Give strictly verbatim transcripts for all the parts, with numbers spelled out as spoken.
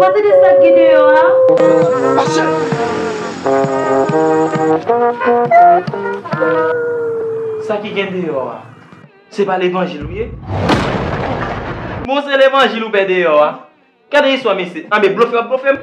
Ou tande sa k gen deyò a? Sa ki gen deyò a? Se pa levanjil ou ye? Bon, se levanjil ou pè deyò a. Gade istwa mesye. Anben, blofe w ap blofe m.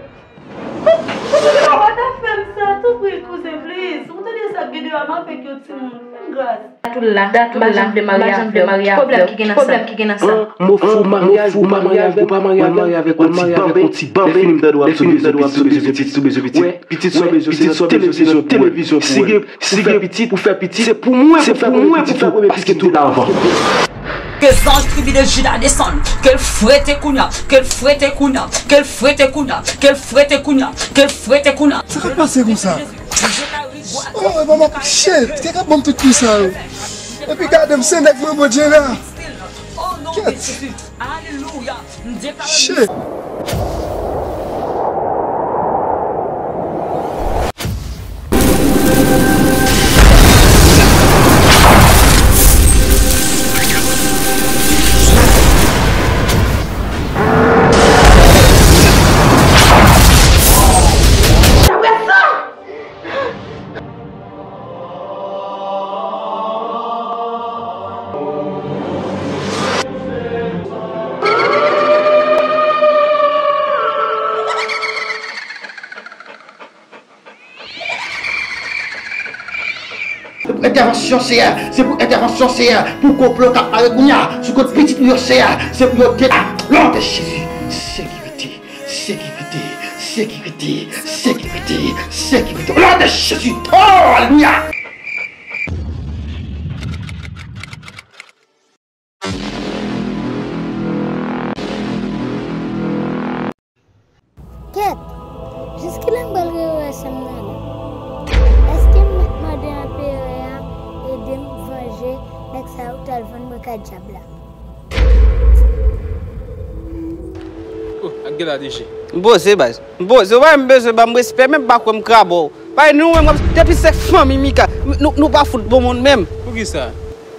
Ou pa ta fè m sa, tanpri, kouzen, please. Ou tande sa k gen deyò a, m avèk yon timoun. Fè m gras. Dat ou la, dat ou la, m pa janm vle marye avè w. Ki pwoblèm ki gen nan sa? Mo fou maryaj, ou pa marye avè m, ou pa marye avè m, ou marye avèk yon ti banben. Lè fini m tande w ap sou bezwen pitit, sou bezwen pitit, sou bezwen pitit. Wè, pitit sa w bezwen, se yon televizyon, televizyon pou w wè. Si gen, si gen pitit, pou fè pitit, se pou mwen, se pou mwen pou fè premye pitit m te la anvan. Ke zanj tribi de Jida desann, ke l frete kounya, ke l frete kounya, ke l frete kounya, ke l frete kounya, ke l frete kounya. Sa k ap pase konsa? Oh, e pa m ap, shit, kèk ap ban m tout kou sa yo. Epi gade m, se nèg mwen, Bondye la. Kèt. Shit. Se pou entèvansyon Seyè, se pou entèvansyon Seyè, pou konplo k ap pare kounya sou kont pitit nou yo, Seyè, se pou yo detwi. Non de Jezi, sekirite. Sekirite, sekirite, sekirite, sekirite. O non de Jezi. Oh, alelouya. Kèt, jiskilè m pral rewè sè m nan la? Èske m mèt mande anperè a ede m vanje nèg sa yo k t al vann mwen kay dyab la? Oh, ak gela deje. M poze, baz. M poze. Ou pa menm bezwen ban m respè, menm pa kwè m krabò. Bay nou menm, depi se fanmi Mika, nou, nou pa fout bon moun menm. Poukisa?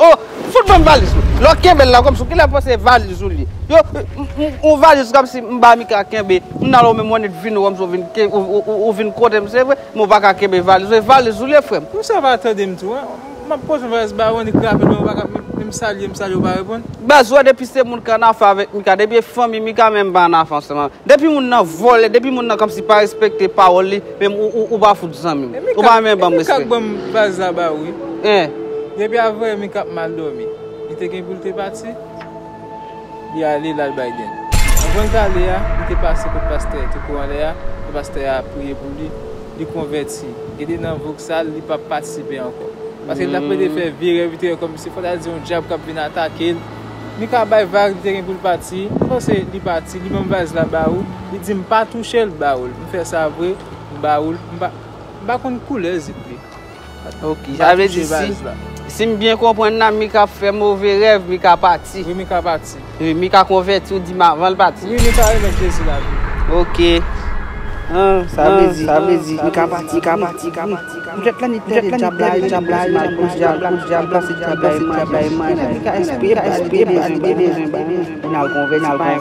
Oh, fout ban m valiz ou. Lè w kenbe l la kòmsi w genlè panse valiz ou li. Yo, m, m, yon valiz kòmsi m ba Mika kenbe. M nan la ou menm w annik vin ou kòmsi w vin ke, ou, ou, ou, ou vin kote m, se vre. Men w pa ka kenbe valiz ou, e valiz ou li ye, frè m. Konsa w pa tande m tou, en? M ap poze yon valiz ba ou, annik rape l, men w pa ka, menm, menm salye m, salye w pa reponn. Baz, ou wè depi se moun k annafè avèk Mika, depi e fanmi Mika, menm m pa annafè ansanm avè l. Depi moun nan vòlè, depi moun nan kòmsi pa respekte pawòl li, menm ou, ou, ou pa fout zanmi m. Ou pa menm ban m respè. E Mika k ban m valiz la ba ou, wi. En. Depi avanyè Mika ap mal dòmi. Li te gen pou l te pati. Li ale, l al bay dèn. Anvan l t ale a, li te pase kot pastè te kou anlè a, pou pastè a priye pou li, li konvèti. Gen de nan voksal, li p ap patisipe ankò. Paske l t ap plede fè vye rèv, li te wè kòmsi fò ta di yon dyab k ap vin atake l. Mika bay vag, li te gen pou l pati. M panse li pati, li ban m valiz la ba ou. Li di m pa touche l, ba ou l. M fè sa vre, m ba ou l. M pa, m pa konn koulè zip li. Ok, sa vle di si, si m byen konprann la, Mika ap fè move rèv, Mika pati. Wi, Mika pati. Wi, Mika konvèti, ou di m avan l pati. Wi, Mika remèt Jezi lavi. Ok. An, sa vle di, sa vle di, Mika pati, Mika pati, Mika pati. Poutèt la, ni tande dyab la, dyab la, dyab la, dyab la, se dyab la, e manje. Mika espere, espere, bezwen, bezwen, bezwen. Pou n al konvèti, pa yon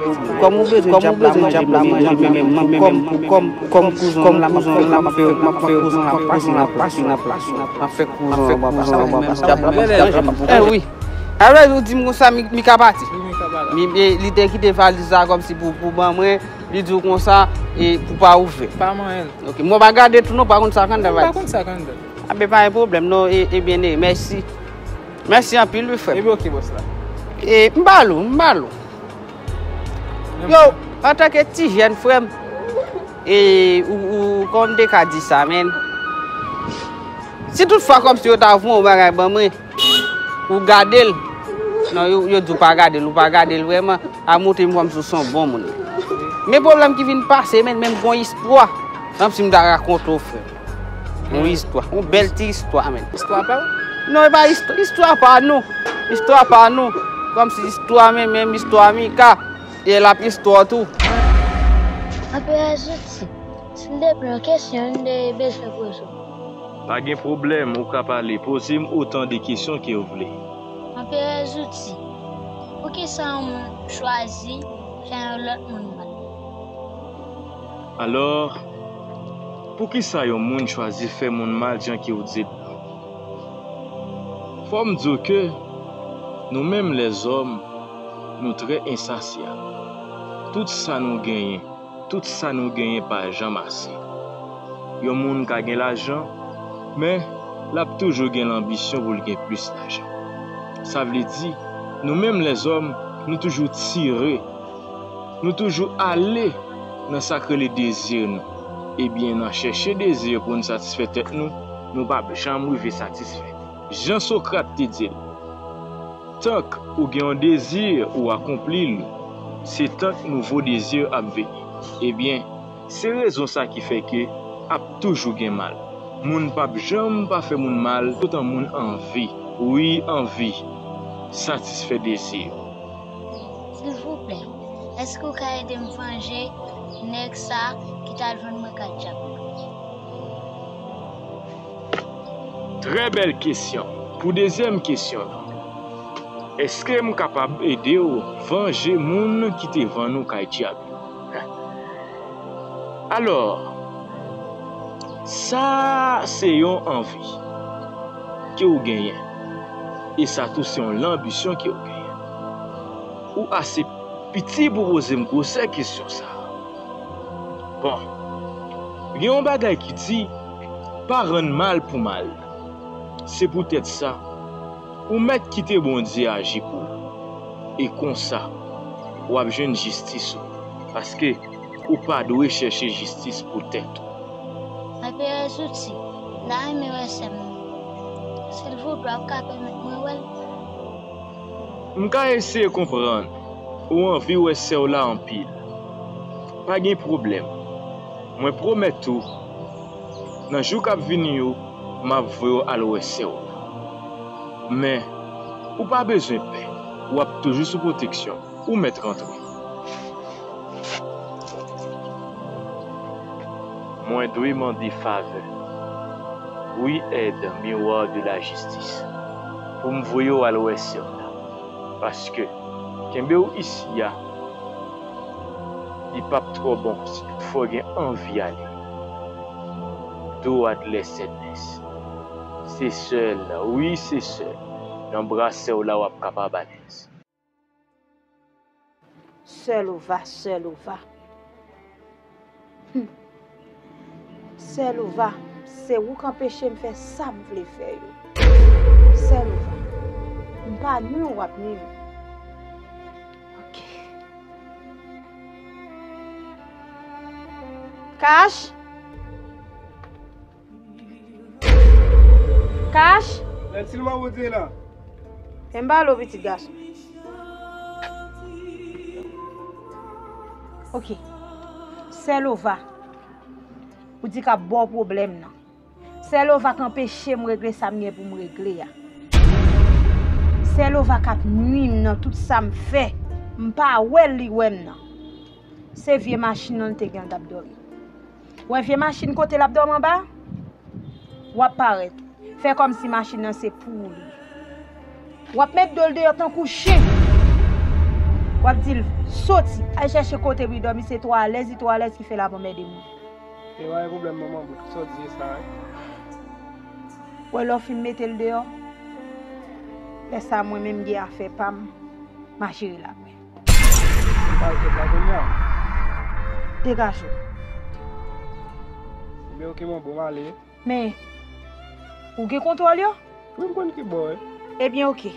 pwoblèm. Kòm ou bezwen dyab la manje, manje, manje, manje, kòm, kòm, kòm kouzen w la, m ap fè, m ap fè, m ap fè kouzen w la pase, m ap pase, m ap pase, m ap fè kouzen w la pase, m ap pase, dyab la manje, manje. Eh wi. Alò, ou di m konsa, Mi-, Mika pati. Wi, Mika pati. Mi-, eh, li te kite valiz la kòmsi pou, pou ban mwen, li di w konsa, e pou pa ouvè. Pa manyen l. Ok, mwen pa gade tou non, pa konn sa k anndan valiz. M pa konn sa k anndan. A ben, pa yon pwoblèm non, e, e byen, e, mèsi. Mèsi anpil wi, frè m. Epi ok, bòs la. E, m ba l ou, m ba l ou. Yo, antanke ti jèn, frè m, e, ou, ou, kòman m te ka di sa, menn? Si tout fwa kòmsi yo ta voye yon bagay ban mwen, ou gade l, non, yo, yo di w pa gade l, ou pa gade l vrèman, a montre m kòmsi w se yon bon moun. Men pwoblèm ki vin pase, menn, menm gon istwa, kòmsi m ta rakonte w, frè m. Yon istwa. Yon bèl ti istwa, menn. Istwa pa w? Non, e pa istwa, istwa pa nou. Istwa pa nou. Kòmsi istwa, menm, menm istwa Mika. E l ap istwa tou. Anperè Zouti, silvouplè, yon kesyon m te bezwen poze w. Pa gen pwoblèm, ou ka pale. Poze m otan de kesyon ke w vle. Anperè Zouti, poukisa yon moun chwazi fè yon lòt moun mal? Alò, poukisa yon moun chwazi fè moun mal jan ke w di l lan? Fò m di w ke nou menm lèzòm, nou trè ensasyab. Tout sa nou genyen, tout sa nou genyen pa janm ase. Yon moun ka gen lajan, men l ap toujou gen lanbisyon pou l gen plis lajan. Sa vle di, nou menm lèzòm, nou toujou tire, nou toujou ale nan sa k rele dezi nou. Ebyen, nan chèche dezi pou n satisfè tèt nou, nou p ap janm rive satisfè. Jan Sokrat te di l, tank ou gen yon dezi, ou akonpli l, se tank nouvo dezi ap vini. Ebyen, se rezon sa ki fè ke ap toujou gen mal. Moun p ap janm pa fè moun mal, toutan moun anvi, wi, anvi satisfè dezi yo. Silvouplè, èske w ka ede m vanje nèg sa ki t al vann mwen kay dyab la? Trè bèl kesyon. Pou dezyèm kesyon lan, èske m kapab ede w vanje moun ki te vann ou kay dyab yo? Alò, sa se yon anvi ke w genyen. E sa tou se yon lanbisyon ke w genyen. Ou ase piti pou poze m gwosè kesyon sa a. Bon, gen yon bagay ki di, pa rann mal pou mal. Se poutèt sa, ou mèt kite Bondye aji pou ou. E konsa, w ap jwenn jistis ou. Paske ou pa dwe chèche jistis pou tèt ou. Mwen peye zouti, m ta renmen wè sè m nan. Silvouplè, w ap ka pèmèt mwen wè l? M ka eseye konprann ou anvi wè sè w la anpil. Pa gen pwoblèm. Mwen pwomèt ou, nan jou k ap vini yo, m ap voye w al wè sè w la. Men, ou pa bezwen pè, w ap toujou sou pwoteksyon. Ou mèt rantre. Mwen dwe mande favè. Wi, èd, miwa de la jistis, pou m voye w al wè sè w la. Paske, kenbe w isi a, li p ap twò bon si toutfwa w gen anvi ale. Dwa de lè sèdnès. Se sèl, wi, se sèl nan bra sè w la w ap kapab alèz. Sè Lova, sè Lova. Hmm. Sè Lova, se ou k anpeche m fè sa m vle fè yo. Sè Lova, m pa nwi w, w ap nwi m. Ok. Kash! Kash! Lè ti lwa ou di la. Enbalo pitit gason. Ok. Sè Lova, ou di k ap ba w pwoblèm nan. Sè Lova k anpeche m regle sa m gen pou m regle a. Sè Lova k ap nwi m nan tout sa m fè. M pa wè l, li wè m nan. Se vye machin nan l te gen, l t ap dòmi. Wè vye machin kote l ap dòmi anba? W ap parèt. Fè kòmsi machin nan se pou ou li ye. W ap met do l deyò tankou chen. W ap di l, soti, al chèche kote pou li dòmi, se twò alèz, li twò alèz ki fè l ap anmède moun. E pa gen pwoblèm non, manbo, tout sa w di se sa, wi. Wè lè w fin mete l deyò, lè sa a mwen menm m gen afè pa m, m a jere l apre. Ou pa al kèt la kounye a? Degaje w. Ebyen, oke, manbo, m ale. Men, ou gen kontwòl yo? Wi, m konn ki bò, wi. Ebyen, oke.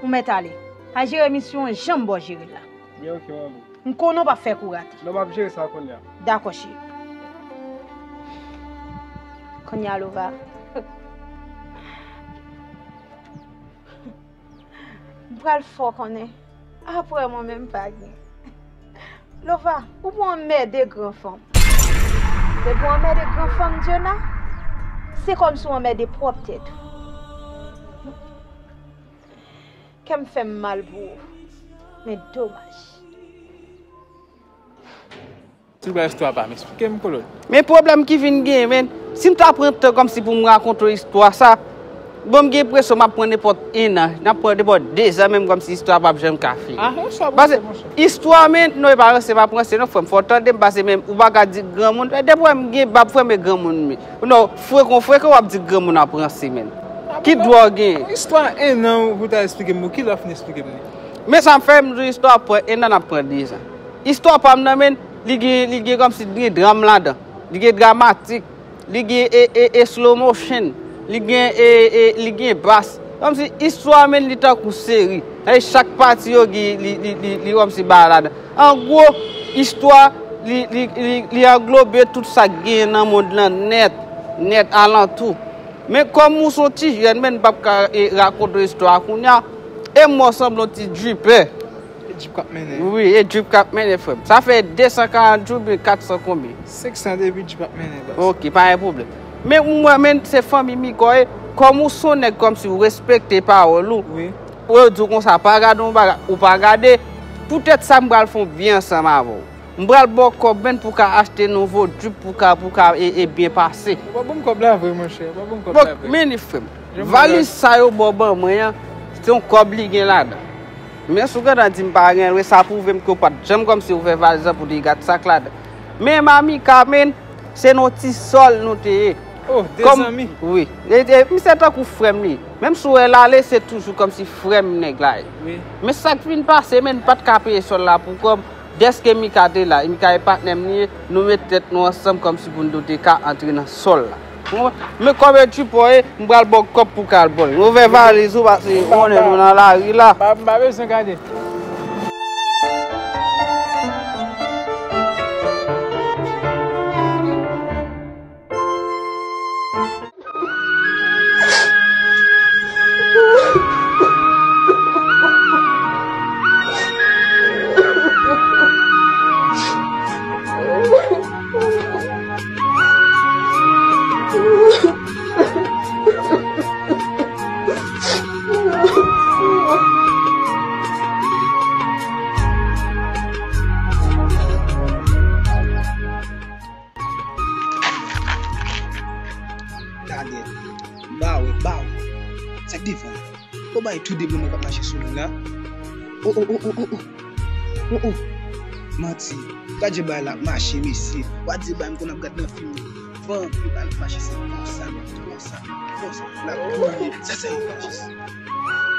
Ou mèt ale. Al jere misyon an jan m ba w jere l la. Ebyen, oke, manbo. M konnen w p ap fè kou rate. Non, m ap jere sa kounye a. Dakò, cheri. Kounye a, Lova. M pral fè w konnen, apre mwen menm pa gen. Lova, ou pou anmède gran fanm. Depi w anmède gran fanm, Djona, se kòmsi w anmède pwòp tèt ou. Kè m fè m mal pou ou, men domaj. Silvouplè, istwa pa m, eksplike m, Kolod. Men pwoblèm ki vin genyen, men, si m ta pran tan kòmsi pou m rakonte w istwa sa, Bon, m gen enpresyon m ap pran nenpòt en an, n ap pran nenpòt de zan menm kòmsi istwa p ap janm ka fini. Ah, yon sa pou Pase, fè, monchè. Istwa, men, non, e pa ranse, m ap ranse, non, frè m, fò w tande m, pase menm, ou pa ka di granmoun, depi wè m gen bab, frè m, e granmoun, men. Non, frekan, frekan, w ap di granmoun ap ranse, men. Ah, ki bon, dwa w gen? Yon istwa en an, ou ta eksplike m, ki lè w fin eksplike m li? Men sa m fè, m di w istwa pran en an, n ap pran de zan. Istwa pa m nan, men, li gen, li gen kòmsi li gen dram ladan. Li gen dramatik. Li gen e, e, e slow motion, li gen e, e, li gen bas. Kòmsi istwa, men, li tankou seri. Sa vle di chak pati yo gen li, li, li, li kòmsi bagay ladan. An gwo, istwa, li, li, li, li anglobe tout sa k genyen nan mond lan nèt, nèt alantou. Men kòm ou se yon ti jèn, men, m p ap ka, e, rakonte w istwa a kounye a, e m wè w sanble yon ti dripè. E jip k ap mennen. Wi, e jip k ap mennen, frè m. Sa fè de san karant jou, oubyen kat san konbyen? Senk san depi jip ap mennen, baz. Ok, pa gen pwoblèm. Men m wè, men se fanmi Mika w ye, kòm ou se yon nèg kòmsi ou respekte pawòl ou. Wi. Ou yo di w konsa, pa gade yon bagay, ou pa gade. Poutèt sa, m pral fè yon byen ansanm avè w. M pral ba w kòb, men, pou w ka achte nouvo jip, pou w ka, pou w ka, e, e byen pase. Ou pa ban m kòb la vre, monchè. Ou pa ban m kòb la vre. Bon, men, frè m. Valiz sa yo ba w ban mwen an, se yon kòb li gen ladan. Men si w gentan di m pa gen l, wi, sa pwouve m ke w pa t janm kòmsi ouvè valiz lan pou te gad sa k ladan. Men Mamika, men, se nan yon ti sòl nou te ye. Oh, de zanmi. Wi. E, e, misye tankou frè m li ye. Menm si w wè l ale, se toujou kòmsi frè m nèg la ye. Wi. Men sa k fin pase, men, m pa t ka peye sòl la pou kòb. Dèske Mika te la, Mika e patnè m li ye, nou met tèt nou ansanm kòmsi pou nou te ka antre nan sòl la. Ou konprann? Men kòm e jip w ye, m pral ba w kòb pou w ka al ba l. Ouvè valiz ou, paske ou konnen nou nan lari la. M pa, m pa bezwen gade. Gade. Ba w, ba w. Sa k devan? Ou bay tou de moun k ap mache sou moun la. Oh, oh, oh, oh, oh, oh. Oh, oh. Manti. Gade jan bagay la ap mache, mesye. W a di bagay m konn ap gad nan fim. Van, pou bagay ap mache, se konsa, konsa, konsa. L ap tounen. Sa, sa ye la, Jezi.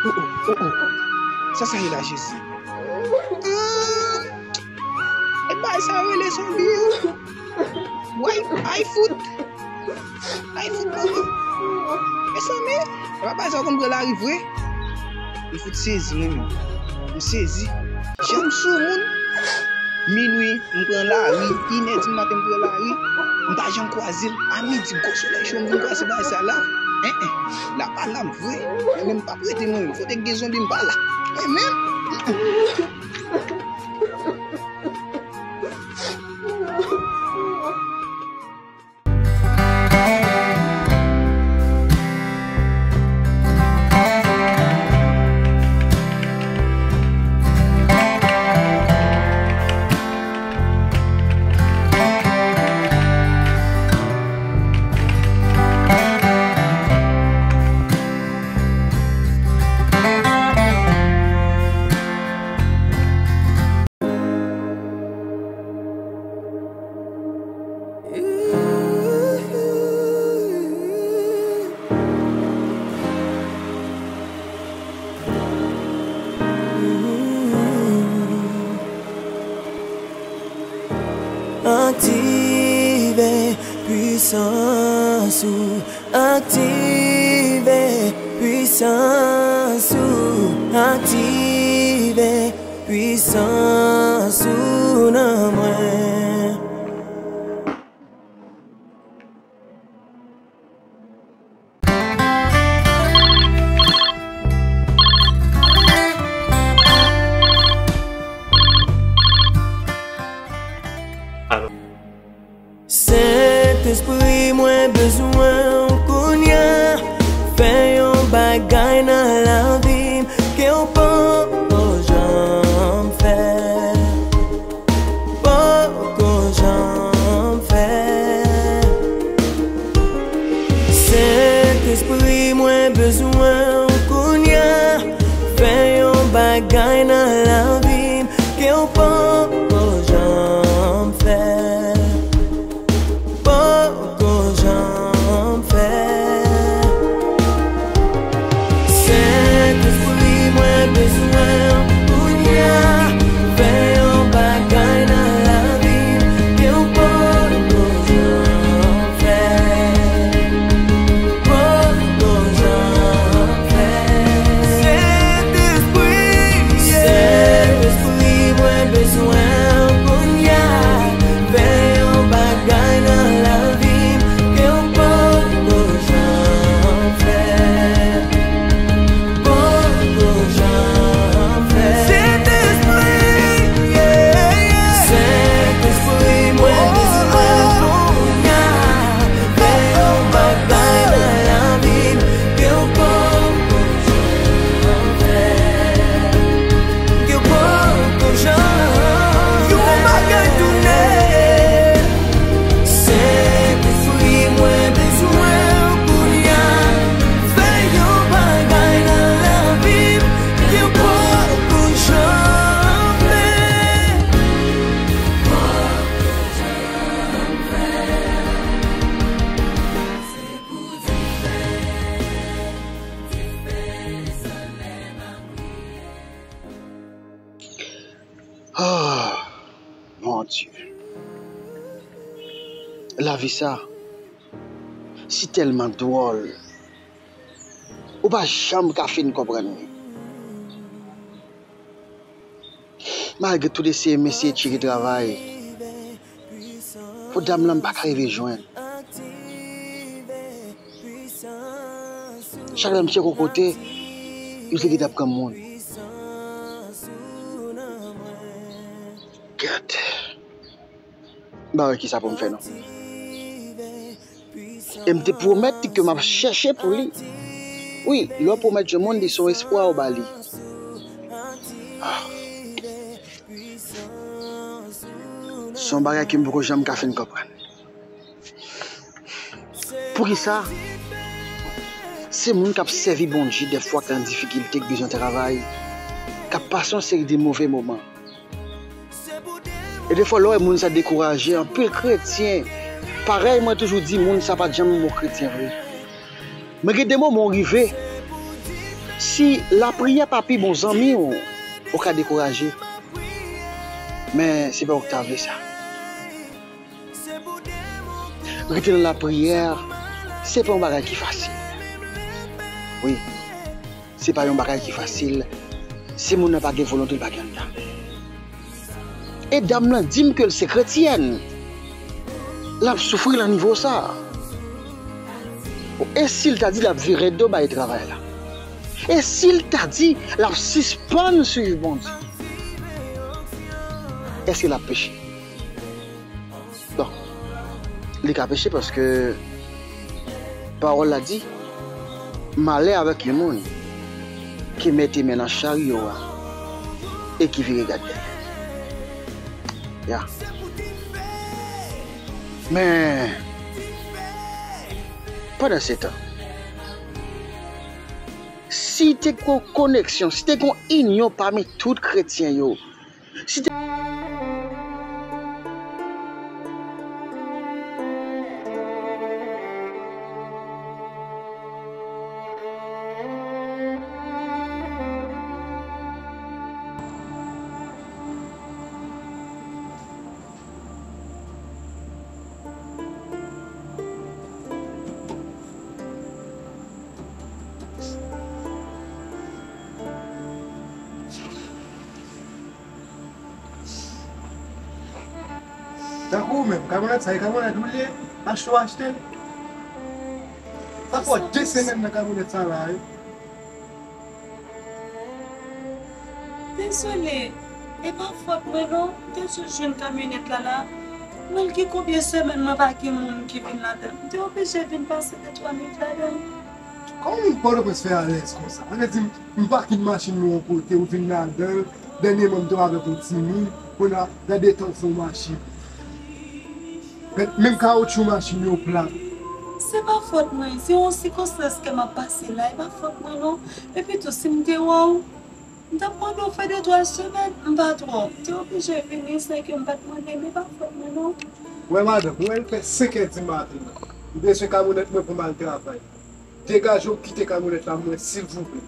Oh, oh, oh, oh. Sa, sa ye la, Jezi. Ah! E bagay sa yo rele zonbi an. Woy, ay fout. Ay fout, manman. Mezanmi, e pa bagay sa yo konn pran lari vre. M fout sezi, mwen menm. M sezi. Jan m sou moun. Minwi, m pran lari. Inè di maten, m pran lari. M pa janm kwaze l. A midi, gwo solèy cho, m vin kwaze bagay sa la. En, en. La pa la m vre. Mwen menm, m p ap rete, mwen menm. Fò te gen zonbi, m pa la. Mwen menm. Aktive pwisans ou, aktive pwisans ou, aktive pwisans ou nan mwen. Sentespri, mwen bezwen w kounye a. Fè yon bagay nan lavi m ke w poko janm fè. Bagay nan lavi m ke w poko janm fè. Poko janm fè. Sentespri, mwen bezwen w kounye a. Fè yon bagay nan lavi m ke w poko janm fè. Poko janm fè. Sentespri, Sentespri, mwen bezwen w kounye a. Fè yon bagay nan lavi m ke w poko janm fè. Poko janm fè. Sentespri, yeah, yeah. Sentespri, mwen bezwen w kounye a. Fè yon bagay nan lavi m ke w poko janm fè. Ke w poko janm fè. Yon bagay tounen. Sentespri, mwen bezwen w kounye a. Fè yon bagay nan lavi m ke w poko janm fè. Ah, mon Dieu. Lavi sa, si tèlman dwòl, ou pa janm ka fin konprann li. Malgre tout eseye m eseye tcheke travay, pou dam lan m pa ka rive jwenn. Chak lè m tcheke yon kote, li te gentan pran moun. Gad. M pa wè kisa pou m fè non. E m te pwomèt li ke m ap chèche pou li. Wi, lè w pwomèt yon moun, li se yon espwa ou ba li. Ah. Se yon bagay ke m poko janm ka fin konprann. Poukisa se moun k ap sèvi Bondye dèfwa k nan difikilte, k bezwen travay, k ap pase yon seri de move moman? E defwa, lè w wè moun sa dekouraje, anpil kretyen, parèy mwen toujou di, moun sa pa t janm yon bon kretyen vre. Men gen de moman w rive, si lapriyè pa pi bon zanmi w, ou ka dekouraje. Men se pa ou k ta vle sa. Rete nan lapriyè, se pa yon bagay ki fasil. Wi, se pa yon bagay ki fasil. Si moun nan pa gen volonte, l pa gen anndan. E dam lan di m ke l se kretyèn. L ap soufri nan nivo sa. E si l ta di l ap vire do bay travay la? E si l ta di l ap sispann swiv Bondye? Èske l ap peche? Bon, li ka peche paske pawòl la di, malè avèk yon moun ki mete men nan charyo a e ki vire gad dèyè. Ya. Men, pandansetan, si te gen yon koneksyon, si te gen yon inyon pami tout kretyen yo, si te Tankou ou menm, kamyonèt sa, e kamyonèt ou li ye? Achte w achte l? Sa fè de semèn nan kamyonèt sa la, wi. Dezole, e pa fòt mwen non, m te sot jwenn kamyonèt la la. Mwen gen konbyen semèn mwen pa gen moun ki vin ladan l. M te oblije vin pase de twa nwit ladan l. Kòman moun Pòtoprens fè alèz konsa? Sa vle di m, m pake machin mwen yon kote, ou vin ladan l, dènyèman m te avèk yon timoun, kounye a, gade tan w fè yon machin. Men, menm kawotchou machin yo plat. Se pa fòt mwen, se yon sikonstans ke m ap pase la, e pa fòt mwen non. Epi tou, si m te wè w, M t ap mande w fè de twa semèn, m pa twò. M te oblije vini san ke m pa t mande, men pa fòt mwen non. Wè madanm, ou wè l fè senk è di maten an. M bezwen kamyonèt mwen pou m al travay. Degaje w kite kamyonèt la pou mwen, silvouplè.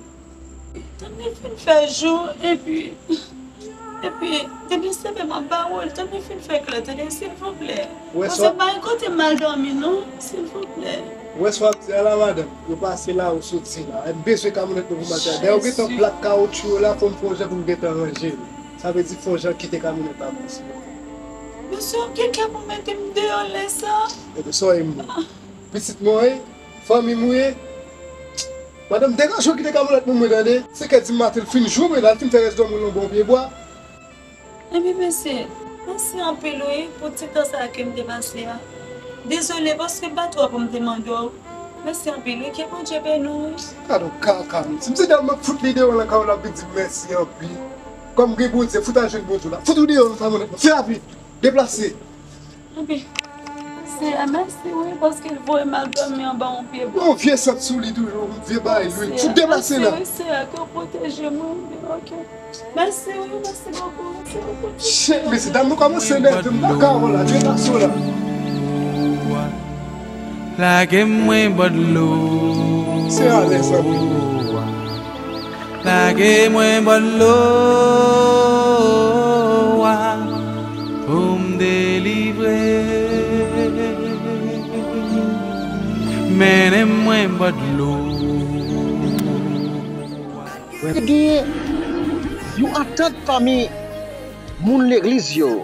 Tann li fin fè jou, epi, epi, depi se men m ap ba w, tann li fin fè klè, tande, silvouplè. Ou wè sa? Paske m pa gen kote m al dòmi, non, silvouplè. Ou wè sa w ap di a la, madanm? Yo pase la, ou soti la. M bezwen kamyonèt mwen pou m al travay. Dayè, ou gentan plak kawotchou yo la, fò m fè yon jan pou m gentan ranje l. Sa vle di fè yon jan kite kamyonèt la pou mwen, silvouplè. Mesye, w gen kè pou mete m deyò lè sa? Ebyen, sa w ye m nan? Pitit mwen, wi. Fanmi m ou ye? Madanm, degaje w kite kamyonèt pou mwen, tande. Senk è di maten, l fin joure la, l fin fè rès dòmi l anba yon pye bwa. Ebyen, mesye, mèsi anpil, wi, pou ti tan sa a ke m te pase a. Dezole, paske m pa twò pou m te mande w. Mèsi anpil, wi, ke Bondye beni w, wi. Gad yon kaka, mesye. M se tèlman fout li deyò nan kay la, l ap vin di m mèsi anpil. Kòm gen Bondye, fout al jwenn Bondye w la. Fout ou deyò nan kamyonèt la. Fè rapid. Deplase. Epi, Seyè, mèsi, wi, paske l voye m al dòmi anba yon pye bwa. Yon vye sant sou li toujou, yon vye bagay lwil. Fout deplase la. Mèsi, wi, Seyè, ke w pwoteje mwen, wi, oke. Mèsi, wi, mèsi bokou, mèsi bokou. Shit, mesye dam, nou kòmanse nève m, m pa ka wè la, deplase w la. Lage mwen bò dlo. Se alèz anpil. Lage mwen bò dlo a pou m delivre. Mennen mwen bò dlo a. Te genyen yon antant pami moun legliz yo.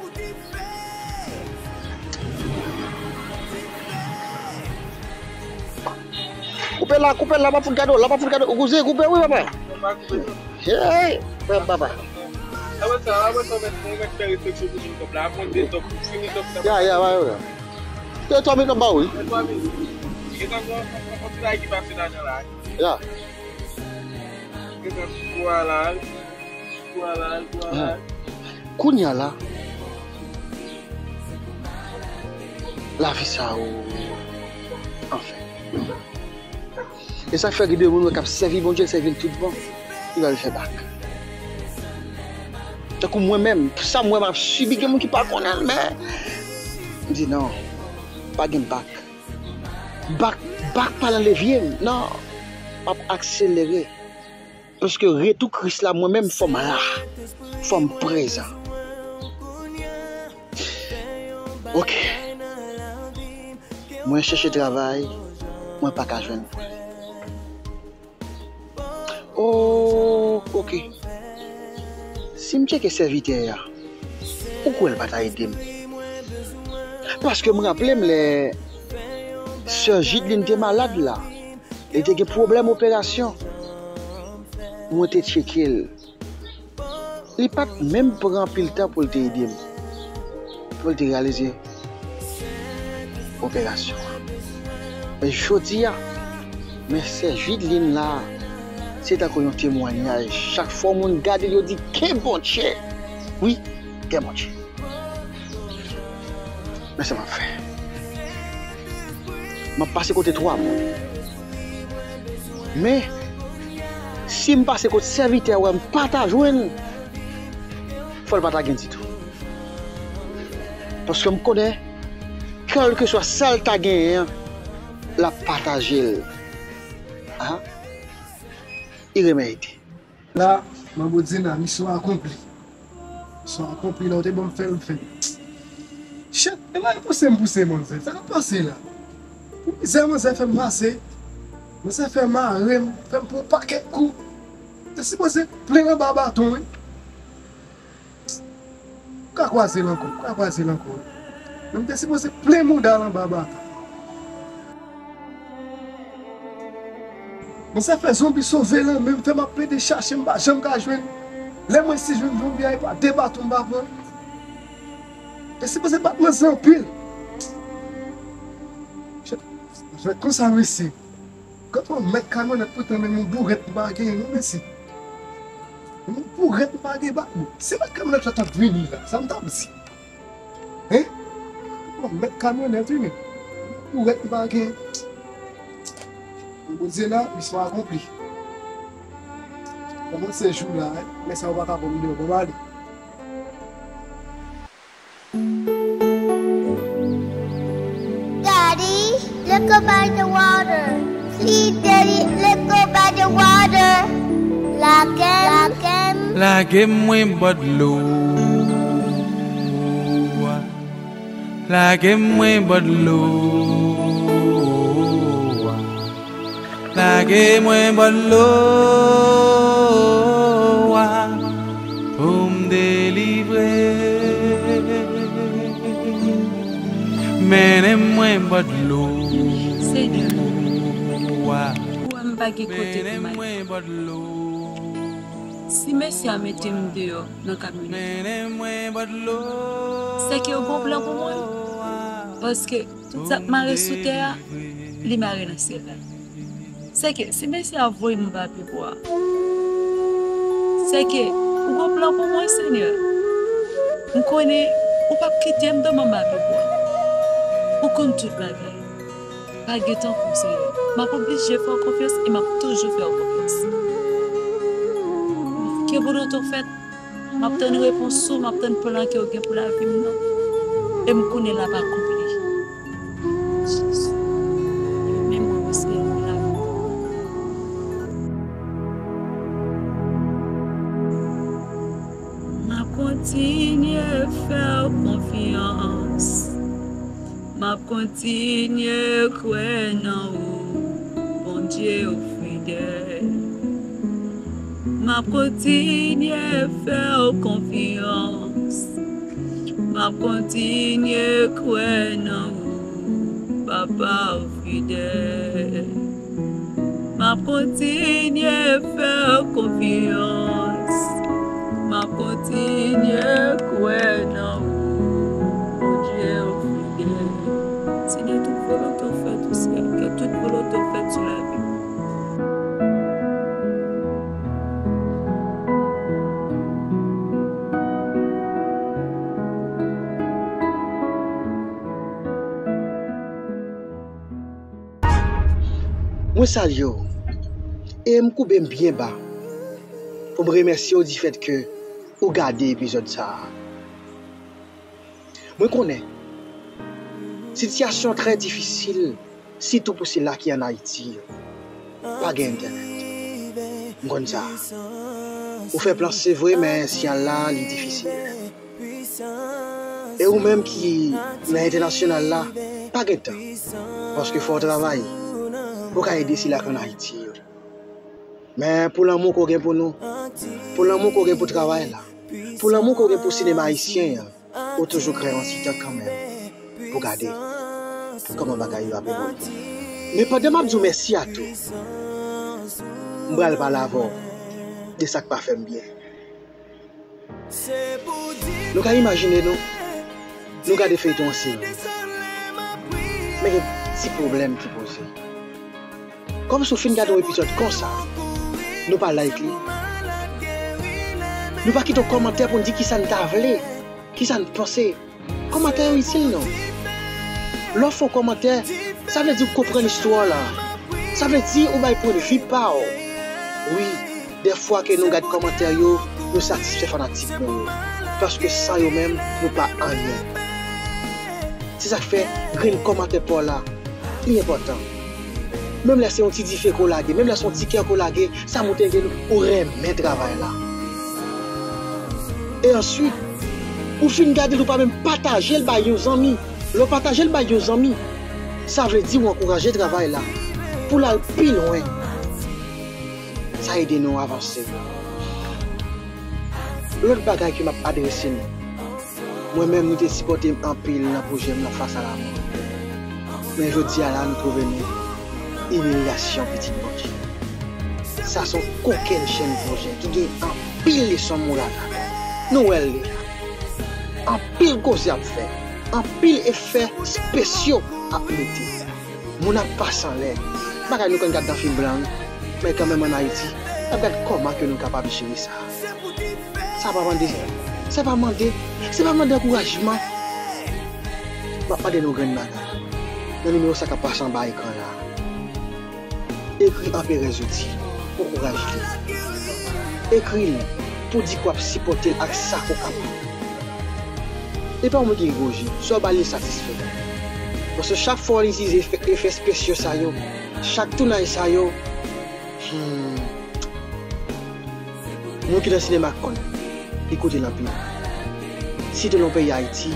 Koupe la, koupe la, pa fout gade w, la pa fout gade w. Kouze, koupe wi, papa. Hey, papa. Ya, ya, ya, ya. Te twa minit m ba ou wi. Ya. Kounye a la, lavi sa ou, anfen. E sa k fè gen de moun wè k ap sèvi Bondye, l sèvi l tout bon, li pral fè bak. Tankou mwen menm, sa m wè m ap sibi, gen moun ki pa konnen l, men m di non, pa gen bak. Bak, bak pa nan levye m, non, m ap akselere. Paske retou Kris la, mwen menm, fò m la. Fò m prezan. Oke. Mwen chèche travay, mwen pa ka jwenn pou li. Oh, oke. Si m tcheke sèvitè a, ou kwè l pa ta ede m? Paske m raple m lè sè Jidlin te malad la, li te gen pwoblèm operasyon. Mwen te tcheke l. Li pa t menm pran anpil tan pou l te ede m, pou l te reyalize operasyon an. Men jodi a, men sè Jidlin la, se tankou yon temwayaj. Chak fwa yon moun gade l, yo di, "Gen Bondye!" Wi, gen Bondye. Men sa m ap fè. M ap pase kote twa moun. Men, si m pase kot sèvitè a, wè m pa ta jwenn, fò l pa ta gen ditou. Paske m konnen, kèlkeswa sa l ta genyen an, l ap pataje l. A, li renmen ede. La, Manbo Dina, misyon akonpli. Misyon akonpli, lè w te ban m fè l, m fè l. Shit, e la, pouse m, pouse manzè. Sa k ap pase la? Pou mizè manzè fè m pase, manzè fè mare m, fè m pran yon pakèt kou. Te sipoze plen anba baton, wi. Ou ka kwaze l ankò, ou ka kwaze l ankò. Men m te sipoze plen mouda l anba baton. Men sa fè zonbi sove l, men m fè m ap plede chache, m pa janm ka jwenn. Lè mwen si jwenn zonbi a, e pa de baton m pa pran. Te sipoze bat manzè anpil. Jwèt konsa, mesye. Gad yon mèt kamyonèt poutan, men yon bourèt m pa genyen non, mesye. Men yon bourèt m pa gen bak, bon. Si mèt kamyonèt la t ap vini la, sa m t ap di? Hein? Yon mèt kamyonèt, wi, men yon bourèt m pa genyen. Bondye la, misyon akonpli. Kòmanse jou la, men sa ou pa ka pran m deyò, ban m ale. Daddy, let go by the water. Please, Daddy, let go by the water. Lage m, lage m. Lage m mwen bò dlo a. Lage m mwen bò dlo a. Lage mwen bò dlo a pou m delivre. Mennen mwen bò dlo Senyè, a. Ou wè m pa gen kote pou m ale. Mennen mwen bò dlo. Si mesye a mete m deyò nan kamyonèt la, sèke yo gon plan pou mwen. Paske tout sa k mare sou tè a, li mare nan syèl la. Sèke si mesye a voye m anba pye bwa, sèke ou gon plan pou mwen, Senyè. M konnen ou p ap kite m tonbe anba pye bwa. Ou konn tout bagay. Pa gen tankou w, Senyè. M ap oblije fè w konfyans e m ap toujou fè w konfyans. Ke volonte w fèt. M ap tann repons ou, m ap tann plan ke w gen pou lavi m nan. E m konnen l ap akonpli. Jezi, men mwen, Senyè, pou lavi m. M ap kontinye fè w konfyans. M ap kontinye kwè nan ou, Bondye, ou fidèl. M ap kontinye fè w konfyans. M ap kontinye kwè nan ou, Papa, ou fidèl. M ap kontinye fè w konfyans. M ap kontinye kwè nan ou, Bondye, ou fidèl. Senyè, tout volonte w fèt, Senyè, ke tout volonte w fèt sou lavi m. Mwen salye w e m koube m byen ba pou m remèsye w difèt ke ou gade epizòd sa a. Mwen konnen sitiyasyon trè difisil, sitou pou sila ki ann Ayiti yo. Pa gen entènèt. M konn sa. Ou fè plan, se vre, men siyal la, li difisil. E ou menm ki nan entènasyonal la, pa gen tan. Paske fò w travay pou w ka ede sila k ann Ayiti yo. Men pou lanmou ke w gen pou nou, pou lanmou ke w gen pou travay la, pou lanmou ke w gen pou sinema ayisyen an, ou toujou kreye yon ti tan kanmenm pou gade kòman bagay yo ap evolye. Men pandan m ap di w mèsi a tou, m pral pale avè w de sa k pa fè m byen. Nou ka imajine nou, nou gade feyton an seri, men gen ti pwoblèm ki poze. Kòmsi w fin gade yon epizòd konsa, nou pa like li, nou pa kite yon kòmantè pou n di kisa n ta vle, kisa n panse. Kòmantè yo itil non. Lè w fè yon kòmantè, sa vle di w konprann istwa w la. Sa vle di ou bay pwennvi pa w. Wi, dèfwa ke nou gad kòmantè yo, nou satisfè fanatik nou yo. Paske san yo menm, nou pa anyen. Se sa k fè grenn kòmantè pa w la, li enpòtan. Menm lè se yon ti dife ke w lage, menm lè se yon ti kè ke w lage, sa montre ke ou renmen travay la. E answit, ou fin gade l, ou pa menm pataje l bay yon zanmi. Lè w pataje l bay yon zanmi, sa vle di ou ankouraje travay la pou l al pi lwen. Sa ede nou avanse. Lòt bagay ke m ap adrese nou, mwen menm, nou te sipòte m anpil nan pwojè m nan Fas a Lamò. Men jodi a la, nou twouve nou imilyasyon pitit Bondye. Sa se yon kokennchenn pwojè ki gen anpil leson moral ladan l. Nou wè l deja. Anpil koze ap fè. Anpil efè espesyo ap mete. Moun ap pase anlè. Bagay nou konn gad nan fim blan, wi. Men kanmenm ann Ayiti, n ap gad kòman ke nou kapab jere sa. Sa pa mande, sa pa mande, sa pa mande ankourajman. M ap mande nou grenn bagay. Nan nimewo sa k ap pase anba ekran la, ekri Anperè Zodi pou ankouraje li. Ekri l pou di ke w ap sipòte l ak sa ke w kapab. E pa yon moun ki egoji, sa w ba li satisfè. Paske chak fwa w itilize efè, efè spesyal sa yo, chak tounaj sa yo, hmm, moun ki nan sinema konn, li koute l anpil. Sitou nan peyi Ayiti,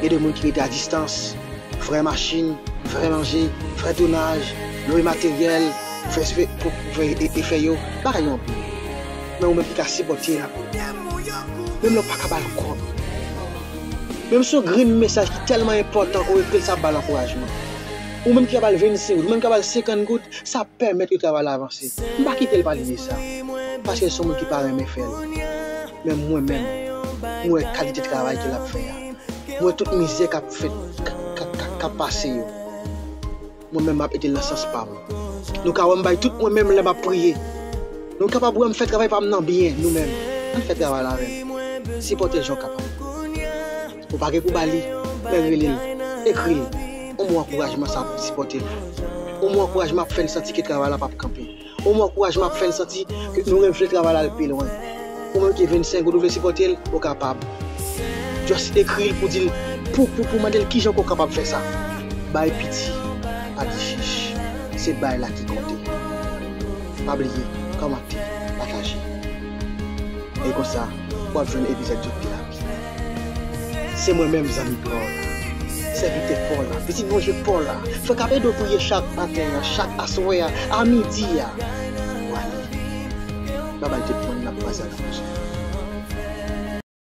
gen de moun ki rete a distans, frè machin, frè manje, frè tounaj, lwe materyèl, fè, fè, pou, pou fè e- efè yo, bagay yo anpil. Men ou menm ki ka sipòte l, menm lè w pa ka ba l kòb, menm si yon grenn mesaj ki tèlman enpòtan ke w ekri l, sa ap ba l ankourajman. Ou menm ki ka ba l vennsenk goud, ou menm ki ka ba l senkant goud, sa ap pèmèt ke travay la avanse. M pa kite l pale de sa, paske se yon moun ki pa renmen fè l. Men mwen menm, mwen wè kalite travay ke l ap fè a. Mwen wè tout mizè k ap fèt, k, k, k, k ap pase yo. Mwen menm, m ap ede l nan sans pa m. Nou ka wè m bay tout mwen menm lè m ap priye. Nou kapab wè m fè travay pa m nan byen, nou menm. Ann fè travay la avè m. Sipòte l jan w kapab. Ou pa gen pou ba li, men rele l, ekri l. Yon mo ankourajman sa ap sipòte l. Yon mo ankourajman ap fè l santi ke travay la p ap kanpe. Yon mo ankourajman ap fè l santi ke nou renmen fè travay la al pi lwen. Ou menm ki vennsenk goud ou vle sipòte l, ou kapab. Just ekri l pou di l, pou, pou, pou mande l kijan ke w kapab fè sa. Bay piti, pa di chich. Se bay la ki konte. Pa bliye, kòmante, pataje. E konsa, w ap jwenn epizòd yo pi rapid. Se mwen menm, zanmi pa w la, sèvitè pa w la, pitit Bondye pa w la, frè k ap ede w priye chak maten an, chak aswè a, a midi a. W ale. Babay tout moun, n ap kwaze nan